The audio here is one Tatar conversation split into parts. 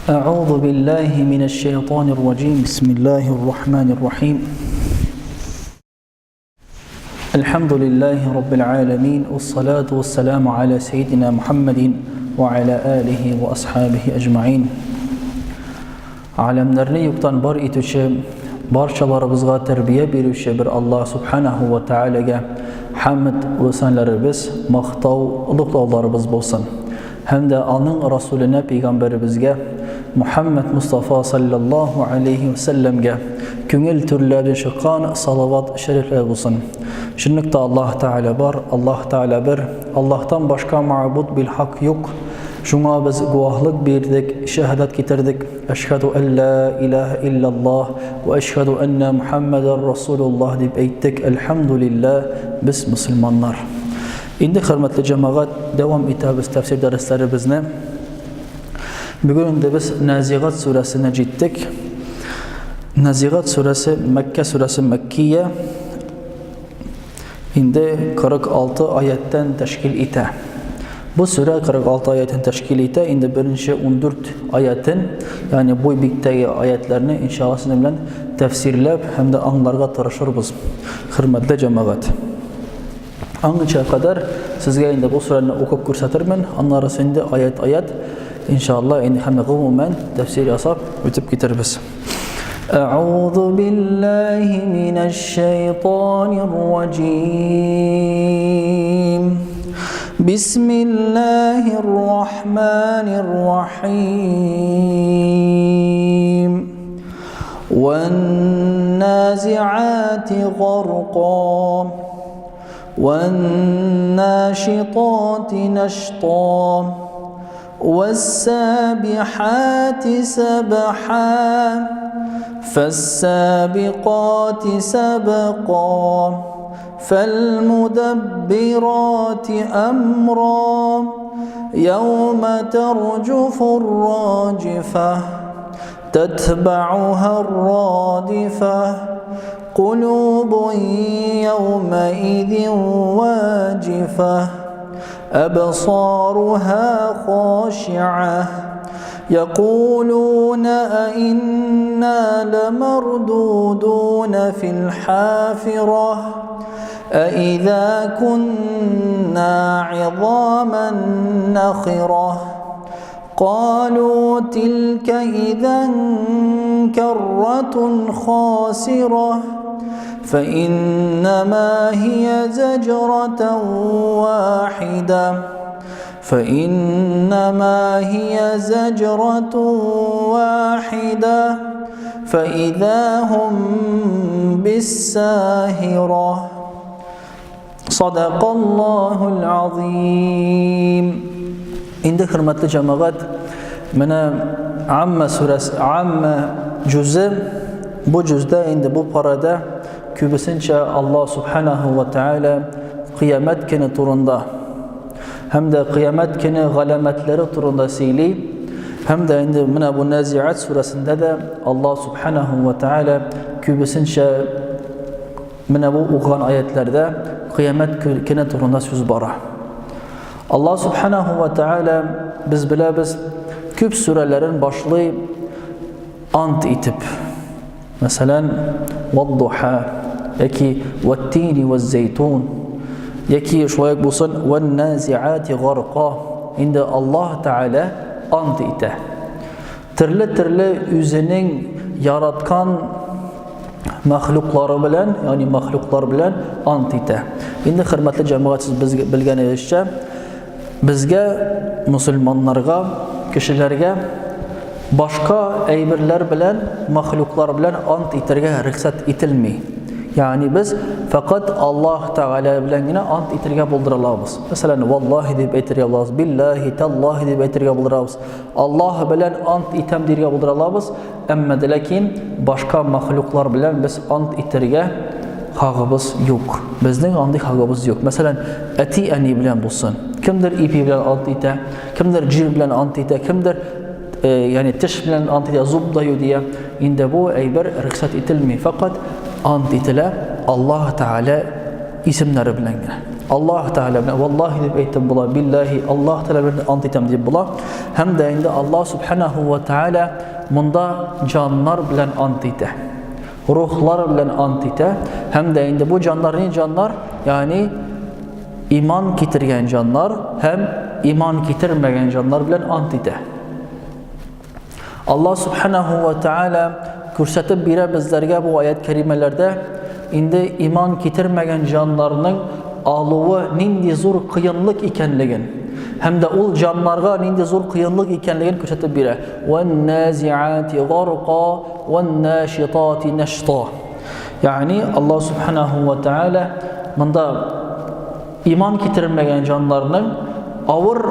أعوذ بالله من الشيطان الرجيم بسم الله الرحمن الرحيم الحمد لله رب العالمين والصلاة والسلام على سيدنا محمد وعلى آله وأصحابه أجمعين Alemlerini yoktan bar итүче, барчаларыбызга тәрбия бирүче бер Аллаһ Субханаху ва Таалагә хәмд вә сәналарыбыз, мактау, олуглауларыбыз булсын. Һәм дә аның Расуленә, пәйгамбәребезгә, Мухәммәд Мостафа салләллаһу алейһи вә сәлләмгә күңел түрләрдән чыккан салават шәрифләр булсын. Чынлыкта Аллаһ Тәгалә бар, Аллаһ Тәгалә бер, Аллаһтан башка мәгъбуд бил хак юк. Шуңа без гуаһлык бирдек, шәһадәт китердек. Әшһәду әллә илаһә илляллаһ вә әшһәду әннә Мухәммәдәр Расулуллаһ дип әйттек. Әлхәмдүлилләһ, без мөселманнар. Инде, хөрмәтле җәмәгать, дәвам итәбез тәфсир дәресләребезне. Бүген инде без Назигат сүрәсенә җиттек. Назигат сүрәсе Мәккә сүрәсе Мәккия инде 46 аяттан тәшкил итә. Бу сүрә 46 аятын тәшкил итә. Инде беренче 14 аятын, ягъни бу биттәге аятларны иншалла сезнең белән тәфсирләп һәм дә аңларга тырышырбыз. Хөрмәтле җәмәгать. Аңынча кадәр сезгә инде бу сүрәне укып күрсәтермен, аннары инде аят-аят, иншалла, инде һәм гомумән тәфсир ясап үтеп китербез. أعوذ بالله من الشيطان الرجيم بسم الله الرحمن الرحيم والنازعات غرقا والناشطات نشطا والسابحات سبحا فالسابقات سبقا فالمدبرات أمرا يوم ترجف الراجفة تتبعها الرادفة قلوب يومئذ واجفة أبصارها خاشعة يقولون أئنا لمردودون في الحافرة أإذا كنا عظاما نخرة قالوا تلك إذا كرة خاسرة فإنما هي زجرة واحدة فإنما هي زجرة واحدة فإذا هم بالساهرة Садакаллахул азим. Инде хөрмәтле җәмәгать, менә Амма сүрәсе, Амма җүзе, бу җүздә инде бу парада күбесенчә Аллаһ субханаху ва тааля кыямәт көне турында һәм дә кыямәт көне галәмәтләре турында сөйли. Һәм дә инде менә бу Назиат сүрәсендә дә Аллаһ субханаху ва тааля күбесенчә Менә бу укыган аятләрдә кыямәт көне турында сүз бара. Аллаһ субханаху ва тааля без беләбез, күп сүрәләрен башлый ант итеп. Мәсәлән, вад-духа яки ват-тини ваз-зайтун яки шулай ук булсын ван-назиати гарка. Инде Аллаһ Тааля ант итә. Төрле-төрле үзенең яраткан мәхлуклары белән, ягъни мәхлуклар белән ант итә. Инде хөрмәтле җәмәгать, сез без белгәнегезчә, безгә мусульманнарга, кешеләргә башка әйберләр белән, мәхлуклар белән ант итәргә рөхсәт ителми. Ягъни без фәкать Аллаһ Тәгалә белән генә ант итәргә булдыра алабыз. Мәсәлән, валлаһи дип әйтергә булабыз, биллаһи, таллаһи дип әйтергә булдырабыз. Аллаһ белән ант итәм диергә булдыра алабыз, әмма дә ләкин башка мәхлуклар белән без ант итәргә хагыбыз юк. Безнең андый хагыбыз юк. Мәсәлән, әти-әни белән булсын. Кемдер ипи белән ант итә, кемдер җир белән ант итә, кемдер э, ягъни теш белән ант итә, зуб даю дия. Инде бу әйбер рөхсәт ителми. Фәкать ант ителә Аллаһ Тәгалә исемнәре белән генә. Аллаһ Тәгалә белән валлаһи дип әйтеп була, биллаһи, Аллаһ Тәгалә белән ант итәм дип була. Һәм дә инде Аллаһ субханаһу ва тәгалә монда җаннар белән ант итә. Рухлар белән ант итә. Һәм дә инде бу җаннар ни җаннар? Ягъни иман китергән җаннар һәм иман китермәгән җаннар белән ант итә. Аллаһ субханаһу ва тааля күрсәтеп бирә безләргә бу аят кәримәләрдә инде иман китермәгән җаннарның алуы нинди зур кыенлык икәнлеген һәм дә ул җаннарга нинди зур кыенлык икәнлеген күрсәтеп бирә. Ван-назиати гарка, ван-нашитати нашта. Ягъни Аллаһ субханаһу ва тааля монда иман китермәгән җаннарның авыр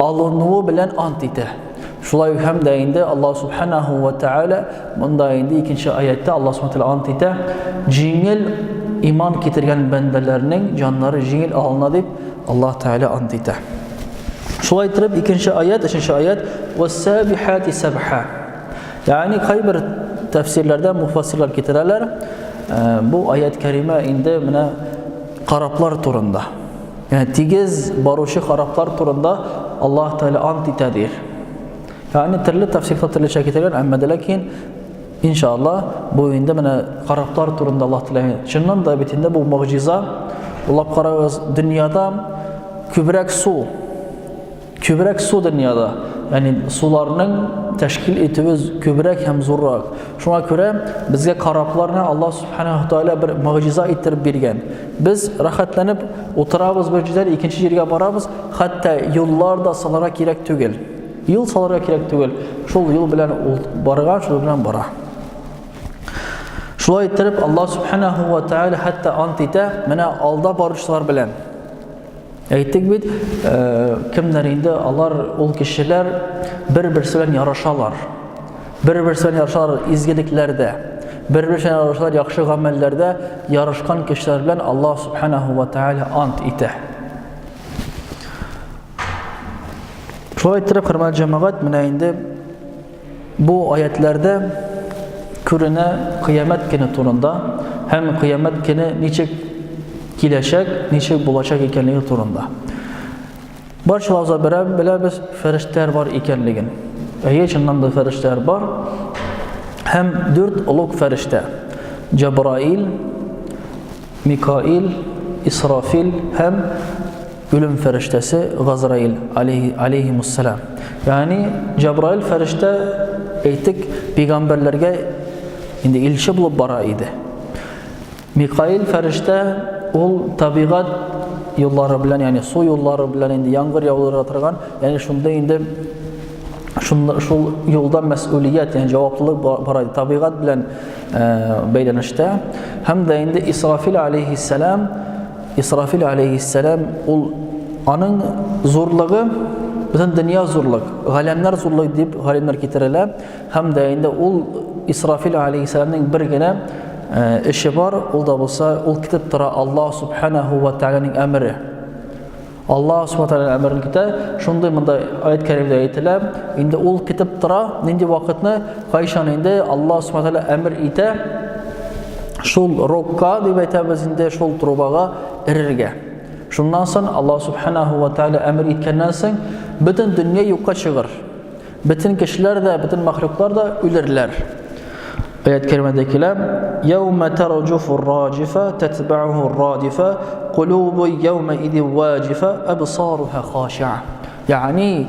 алынуы белән ант итә. Шулай ук һәм дә инде Аллаһ субханаһу ва тааля монда инде икенче аятта Аллаһ субханаһу тааля ант итә, җиңел иман китергән бәндәләрнең җаннары җиңел алына дип Аллаһ Тааля ант итә. Шулай итеп икенче аят, өченче аят вассабихати сабха. Ягъни кайбер тәфсирләрдә муфассирлар китерәләр, э, бу аят кәримә инде менә караплар турында. Ягъни тигез баручы хараплар турында Аллаһ Тәгалә ант итә дир. Ягъни төрле тәфсирләр төрлечә китергән, әмма дә ләкин иншалла бу инде менә хараплар турында Аллаһ Тәгалә. Чыннан да бит инде бу могҗиза. Уйлап карагыз, дөньяда күбрәк су Күбрәк су дөньяда, ягъни суларның тәшкил итүе күбрәк һәм зуррак. Шуңа күрә безгә корабларны Аллаһ субханаһу тааля бер могҗиза иттереп биргән. Без рәхәтләнеп утырабыз бер җирдән икенче җиргә барабыз, хәтта юллар да салырга кирәк түгел. Юл салырга кирәк түгел. Шул юл белән ул барган, шул белән бара. Шулай иттереп Аллаһ субханаһу ва тааля хәтта ант итә, менә алда баручылар белән. Әйттек бит, э, кемнәр инде алар ул кешеләр бер-берсе белән ярышалар. Бер-берсе белән ярышалар изгелекләрдә. Бер-берсе белән ярышалар яхшы гамәлләрдә ярышкан кешеләр белән Аллаһ субханаһу ва тааля ант итә. Шулай иттереп, хөрмәтле җәмәгать, менә инде Бу аятләрдә күренә кыямәт көне турында һәм кыямәт көне ничек киләчәк, ничек булачак икәнлеге турында. Барчаларыбыз да беләбез, фәрештәләр бар икәнлеген. Әйе, чыннан да фәрештәләр бар. Һәм дүрт олуг фәрештә. Җабраил, Микаил, Исрафил һәм Үлем фәрештәсе Газраил алейһимуссалам. Ягъни Җабраил фәрештә әйтик пәйгамбәрләргә инде илче булып бара иде. Микаил фәрештә ул табигать юллары белән, ягъни су юллары белән инде яңгыр яудыра торган, ягъни шунда инде шунда шул юлда мәсьүлият, ягъни җаваплылык бара иде табигать белән бәйләнештә. Һәм дә инде Исрафил алейһиссалам Исрафил алейһиссәлам ул аның зурлыгы бөтен дөнья зурлык, галәмнәр зурлык дип галимнәр китерелә. Һәм дә инде ул Исрафил алейһиссәламнең бер генә э, эше бар, ул да булса ул көтеп тора Аллаһ субханаһу ва тааляның әмере. Аллаһ субханаһу ва тааляның әмерен көтә. Шундый монда аят кәримдә әйтелә. Инде ул көтеп тора, нинди вакытны, кайчан инде Аллаһ субханаһу ва тааля әмер итә, шул рокка дип әйтәбез инде, шул трубага эрергә. Шуннан соң Аллаһ субханаһу ва тааля әмер иткәннән соң бөтен дөнья юкка чыгыр. Бөтен кешеләр дә, бөтен махлуклар да үлерләр. Аят кәримәдә килә: "Яума тарҗуфу раҗифа татбa'уһу радифа кулубу яума иди ваҗифа абсаруха хашиа." Ягъни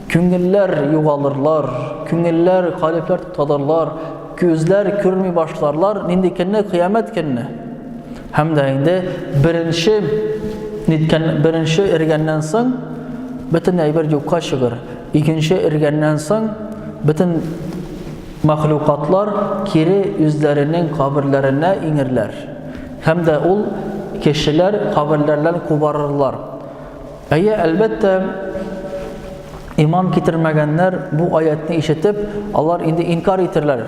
күңелләр югалырлар, күңелләр, калебләр тукталырлар, Күзләр күрми башларлар, нинди көнне? Кыямәт көнне. Һәм дә инде беренче ниткән беренче эргәннән соң бөтен әйбер юкка чыгыр. Икенче эргәннән соң бөтен мәхлукатлар кире үзләренең каберләренә иңерләр. Һәм дә ул кешеләр каберләрдән кубарырлар. Әйе, әлбәттә, иман китермәгәннәр бу аятны ишетеп, алар инде инкар итерләр.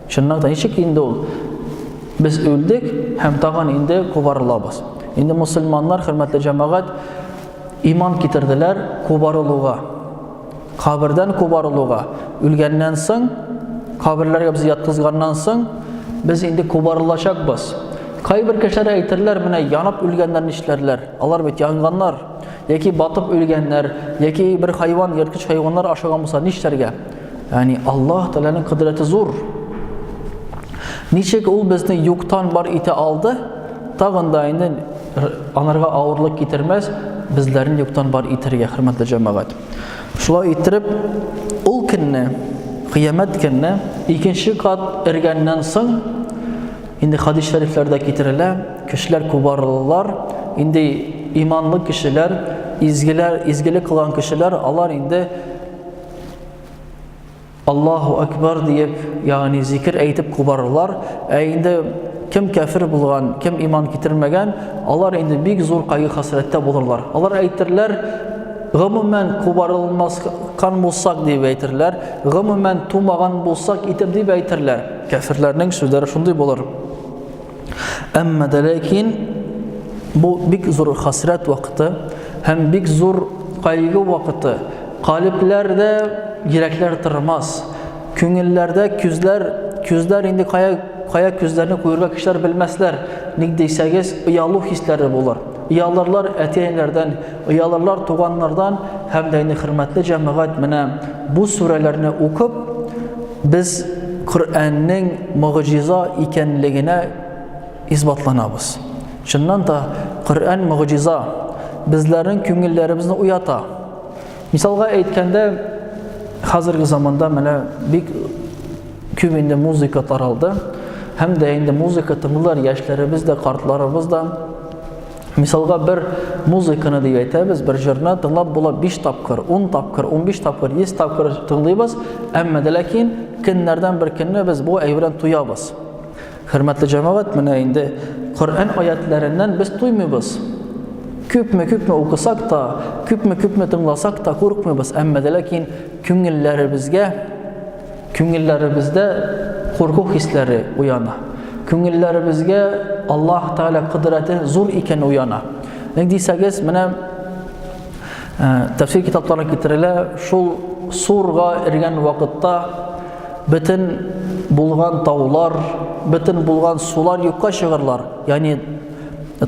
Чыннан да ничек инде ул? Без үлдек һәм тагын инде кубарылабыз. Инде мусульманнар, хөрмәтле җәмәгать, иман китерделәр кубарылуга. Кабердән кубарылуга. Үлгәннән соң, каберләргә без яткызганнан соң, без инде кубарылачакбыз. Кайбер кешеләр әйтерләр, менә янып үлгәннәр нишләрләр? Алар бит янганнар, яки батып үлгәннәр, яки бер хайван, ерткыч хайваннар ашаган булса нишләргә? Ягъни Аллаһ Тәгаләнең кодрәте зур. Ничек ул безне юктан бар итә алды, тагын да инде анарга авырлык китермәс, безләрне юктан бар итәргә, хөрмәтле җәмәгать. Шулай иттереп, ул көнне, кыямәт көнне, икенче кат эргәннән соң, инде хадис шәрифләрдә китерелә, кешеләр кубарылалар, инде иманлы кешеләр, изгеләр, изгелек кылган кешеләр, алар инде Аллаһу Акбар диеп, ягъни зикер әйтеп кубарырлар. Ә инде кем кәфер булган, кем иман китермәгән, алар инде бик зур кайгы-хәсрәттә булырлар. Алар әйтерләр, гомумән кубарылмаскан булсак дип әйтерләр, гомумән тумаган булсак итеп дип әйтерләр. Кәферләрнең сүзләре шундый булыр. Әмма дә ләкин бу бик зур хәсрәт вакыты һәм бик зур кайгы вакыты. Калебләрдә йөрәкләр тормас. Күңелләрдә күзләр, күзләр инде кая кая күзләрне куерга кешеләр белмәсләр. Ник дисәгез, оялу хисләре булыр. Оялырлар әти-әниләрдән, оялырлар туганнардан һәм дә инде хөрмәтле җәмәгать менә бу сүрәләрне укып, Без Коръәннең могҗиза икәнлегенә исбатланабыз. Чыннан да, Коръән могҗиза, безләрнең күңелләребезне уята. Мисалга әйткәндә, хәзерге заманда менә бик күп инде музыка таралды. Һәм дә инде музыка тыңлыйлар яшьләребез дә, картларыбыз да. Мисалга бер музыканы дип әйтәбез, бер җырны тыңлап була 5 тапкыр, 10 тапкыр, 15 тапкыр, 100 тапкыр тыңлыйбыз, әмма дә ләкин көннәрдән бер көнне без бу әйбердән туябыз. Хөрмәтле җәмәгать, менә инде Коръән аятләреннән без туймыйбыз. Күпме-күпме укысак та, күпме-күпме тыңласак та куркмыйбыз, әмма дә ләкин күңелләребезгә Күңелләребездә курку хисләре уяна. Күңелләребезгә Аллаһ Тәгалә кодрәте зур икән уяна. Ник дисәгез, менә э, тәфсир китапларына китерелә, шул сурга эргән вакытта бөтен булган таулар, бөтен булган сулар юкка чыгарлар, ягъни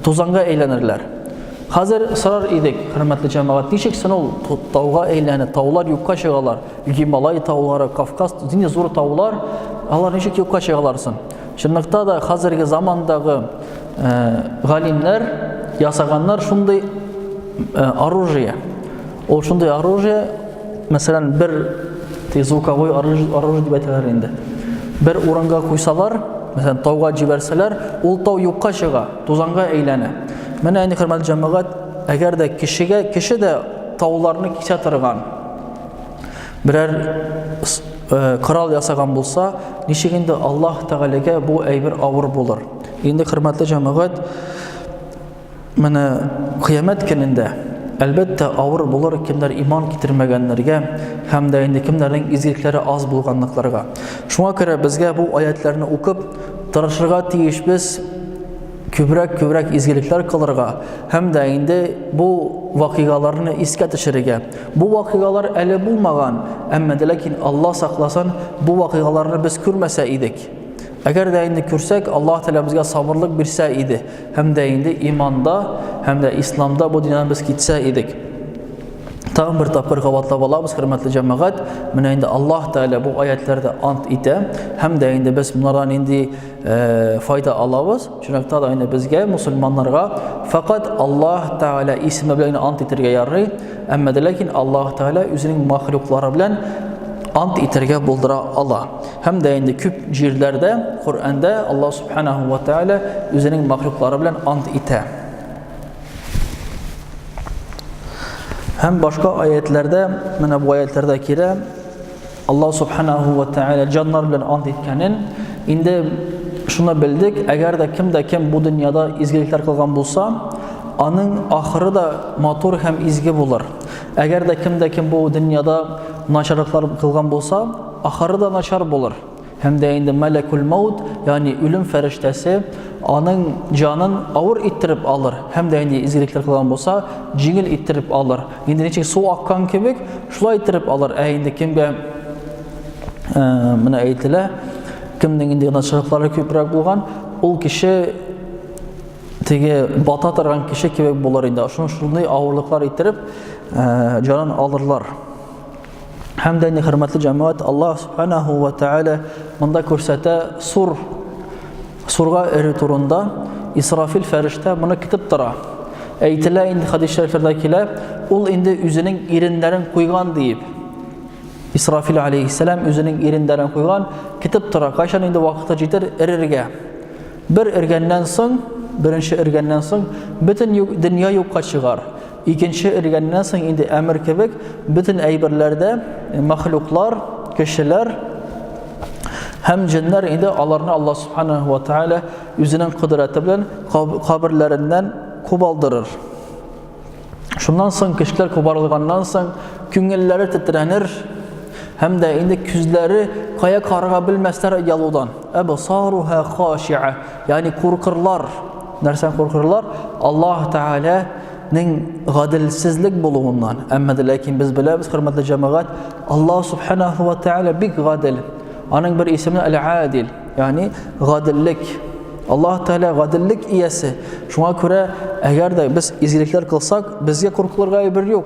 тузанга әйләнерләр. Хәзер сорар идек, хөрмәтле җәмәгать, ничек соң ул тауга әйләнә, таулар юкка чыгалар? Гималай таулары, Кавказ, нинди зур таулар, алар ничек юкка чыгалар соң? Чынлыкта да хәзерге замандагы э, галимнәр ясаганнар шундый э, оружие. Ул шундый оружие, мәсәлән, бер звуковой оружие, оружие дип әйтәләр инде. Бер урынга куйсалар, мәсәлән, тауга җибәрсәләр, ул тау юкка чыга, тузанга әйләнә. Менә инде хөрмәтле җәмәгать, әгәр дә кешегә, кеше дә тауларны кисә торган берәр э, корал ясаган булса, ничек инде Аллаһ Тәгаләгә бу әйбер авыр булыр. Инде хөрмәтле җәмәгать, менә кыямәт көнендә әлбәттә авыр булыр кемнәр иман китермәгәннәргә һәм дә инде кемнәрнең изгелекләре аз булганлыкларга. Шуңа күрә безгә бу аятларны укып тырышырга тиешбез күбрәк күбрәк изгелекләр кылырга һәм дә инде бу вакыйгаларны искә төшерергә. Бу вакыйгалар әле булмаган, әмма дә ләкин Алла сакласын, бу вакыйгаларны без күрмәсә идек. Әгәр дә инде күрсәк, Аллаһ Тәгалә безгә сабырлык бирсә иде һәм дә инде иманда һәм дә исламда бу дөньядан без китсә идек. Тагын бер тапкыр кабатлап алабыз, хөрмәтле җәмәгать, менә инде Аллаһ Тәгалә бу аятләрдә ант итә һәм дә инде без монардан нинди э, файда алабыз. Чынлыкта да инде безгә, мусульманнарга, фәкать Аллаһ Тәгалә исеме белән генә ант итәргә ярый, әмма дә ләкин Аллаһ Тәгалә үзенең махлуклары белән ант итәргә булдыра ала. Һәм дә инде күп җирләрдә, Коръәндә Аллаһ Субханаһу ва Тәгалә үзенең махлуклары белән ант итә. Һәм башка аятләрдә, менә бу аятләрдә килә, Аллаһ Субханаһу ва Тааля җаннар белән ант иткәнен, инде шуны белдек, әгәр дә кем дә кем бу дөньяда изгелекләр кылган булса, аның ахыры да матур һәм изге булыр. Әгәр дә кем дә кем бу дөньяда начарлыклар кылган булса, ахыры да начар булыр. Һәм дә инде мәләкул маут, ягъни үлем фәрештәсе, аның җанын авыр иттереп алыр. Һәм дә инде изгелекләр кылган булса, җиңел иттереп алыр. Инде ничек су аккан кебек, шулай иттереп алыр. Ә инде кемгә э, менә әйтелә, кемнең инде начарлыклары күбрәк булган, ул кеше теге бата торган кеше кебек булыр инде. Шуны шундый авырлыклар иттереп, җанын алырлар. Һәм дә инде хөрмәтле җәмәгать, Аллаһ субханаху ва тааля монда күрсәтә сур сурга эре турында Исрафил фәрештә моны көтеп тора. Әйтелә инде хадис шәрифләрдә килә, ул инде үзенең иреннәрен куйган диеп. Исрафил алейхиссалам үзенең иреннәрен куйган, көтеп тора, кайчан инде вакыты җитер эрергә. Бер эргәннән соң, беренче эргәннән соң бөтен дөнья юкка чыгар. Икенче өргәннән соң инде әмер кебек бөтен әйберләрдә махлуклар, кешеләр һәм җеннәр инде аларны Аллаһ субханаһу ва тааля үзенең кодрәте белән каберләреннән кубалдырыр. Шуннан соң кешеләр кубарылганнан соң күңелләре тетрәнер һәм дә инде күзләре кая карарга белмәсләр оялудан. Әбсаруха хашиа, ягъни куркырлар. Нәрсәдән куркырлар? Аллаһ Тәгалә нең гаделсезлек булуыннан. Әмма дә ләкин без беләбез, хөрмәтле җәмәгать, Аллаһ субханаһу ва тәгалә бик гадел. Аның бер исеме Әл-Адил, ягъни гаделлек. Аллаһ Тәгалә гаделлек иясе. Шуңа күрә, әгәр дә без изгелекләр кылсак, безгә куркылырга әйбер юк.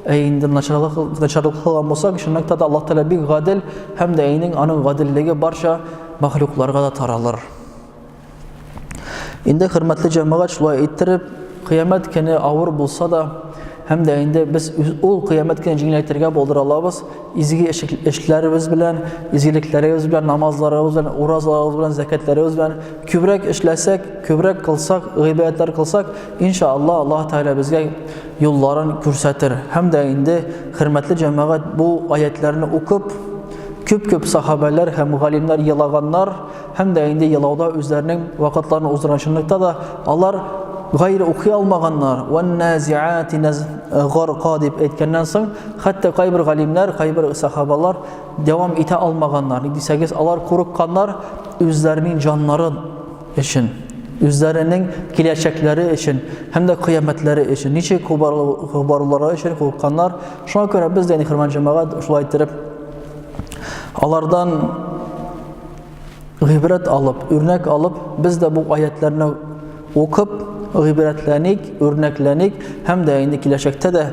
Ә инде начарлык начарлык кылган булсак, чынлыкта да Аллаһ Тәгалә бик гадел һәм дә инде аның гаделлеге барча махлукларга да таралыр. Инде хөрмәтле җәмәгать шулай иттереп, кыямәт көне авыр булса да, һәм дә инде без ул кыямәт көнен җиңеләйтергә булдыра алабыз. Изге эшләребез белән, изгелекләребез белән, намазларыбыз белән, уразаларыбыз белән, зәкәтләребез белән күбрәк эшләсәк, күбрәк кылсак, гыйбадәтләр кылсак, иншалла Аллаһ Тәгалә безгә юлларын күрсәтер. Һәм дә инде хөрмәтле җәмәгать бу аятларны укып, күп-күп сахабәләр һәм галимнәр елаганнар, Һәм дә инде елауда үзләренең вакытларын уздырган чынлыкта да алар гайре укый алмаганнар. Ван-назиати гарка дип әйткәннән соң, хәтта кайбер галимнәр, кайбер сахабалар дәвам итә алмаганнар. Ник дисәгез, алар курыкканнар үзләренең җаннарын өчен, үзләренең киләчәкләре өчен һәм дә кыямәтләре өчен, ничек кубарулары өчен курыкканнар. Шуңа күрә без дә, хөрмәтле җәмәгать, шулай иттереп алардан гыйбрәт алып, үрнәк алып, без дә бу аятларны укып, гыйбрәтләник, үрнәкләник һәм дә инде киләчәктә дә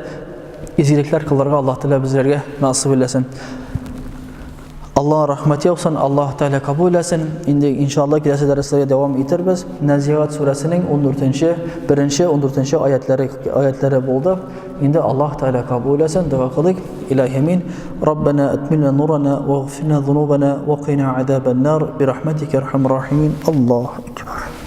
изгелекләр кылырга Аллаһ Тәгалә безләргә насыйп итсен. Аллаһ рәхмәт яусын, Аллаһ Тәгалә кабул итсен. Инде иншалла киләсе дәресләргә дәвам итербез. Назиғат сүрәсенең 14-нче, 1-нче, 14-нче аятлары аятлары булды. Инде Аллаһ Тәгалә кабул итсен, дога кылыйк. Илаһи амин. Раббана атмилна нурана вагфирна зунубана ва кина азабан нар би рахматика архамар рахимин. Аллаһу акбар.